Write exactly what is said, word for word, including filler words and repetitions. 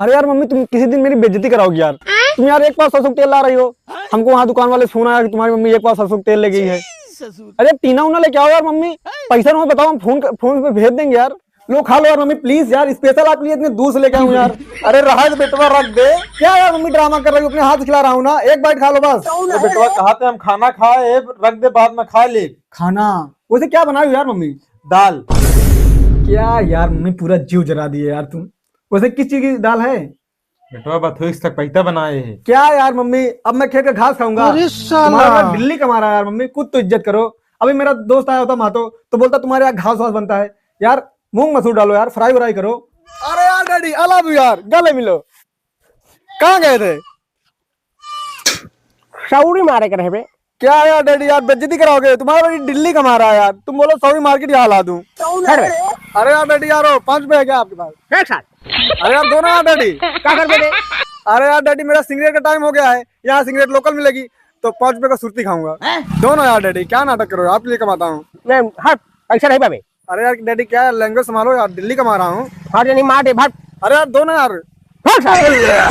अरे यार मम्मी, तुम किसी दिन मेरी बेइज्जती कराओगी यार। तुम यार एक पाव सरसों का तेल ला रही हो, हमको वहाँ दुकान वाले से फोन आया कि तुम्हारी मम्मी एक पाव सरसों का तेल ले गई है। अरे टीना उना लेके आओ यार मम्मी, पैसा ना हो बताओ, हम फोन कर, फोन पे भेज देंगे यार। लो खा लो यार मम्मी, प्लीज यार, स्पेशल आपके लिए इतने दूर से लेके आया हूँ यार। अरे रहा दे बेटवा, रख दे। क्या यार मम्मी ड्रामा कर रही हो, अपने हाथ से खिला रहा हूँ ना, एक बाइट खा लो बस। अरे बेटवा, कहा थे हम खाना खाए, रख दे, बाद में खा ले। खाना? वैसे क्या बनाई हो यार मम्मी? दाल। क्या यार मम्मी, पूरा जीव जरा दिए यार तुम। वैसे किस चीज की दाल है? बेटवा, बथुए के सकपैता बनाए है। क्या यार मम्मी, अब मैं खेत का घास खाऊंगा? अरे साला। तुम्हारा ना दिल्ली कमा रहा है यार मम्मी, कुछ तो इज्जत करो। अभी मेरा दोस्त आया होता मातो, तो बोलता तुम्हारे यहाँ घास वास बनता है यार, मूंग मसूर डालो यार, फ्राई व्राई करो। अरे यार डैडी, आई लव यू यार, गले मिलो। कहाँ गए थे? सौड़ी मारे के रहे बे। क्या यार डैडी, यार बेइज्जती कराओगे, तुम्हारा डैडी दिल्ली कमा रहा है यार, तुम बोलो सौड़ी मार के यहाँ ला दूं। हट बे। अरे यार डैडी यार, वो पाँच रुपए है क्या आपके पास? एक साथ। अरे यार दो ना यार डैडी। क्या कर बे? अरे यार डैडी, मेरा सिगरेट का टाइम हो गया है, यहाँ सिगरेट लोकल मिलेगी तो पाँच रुपए का सुरती खाऊंगा। हैं? दो ना यार डैडी, क्या नाटक करो, आपके लिए कमाता हूँ। नहीं, हट, पैसा नहीं पावे। अरे यार डैडी, क्या लैंग्वेज संभालो यार, दिल्ली कमा रहा हूँ। हट, नहीं मार दे, भाग। अरे यार दो ना यार। भाग साला।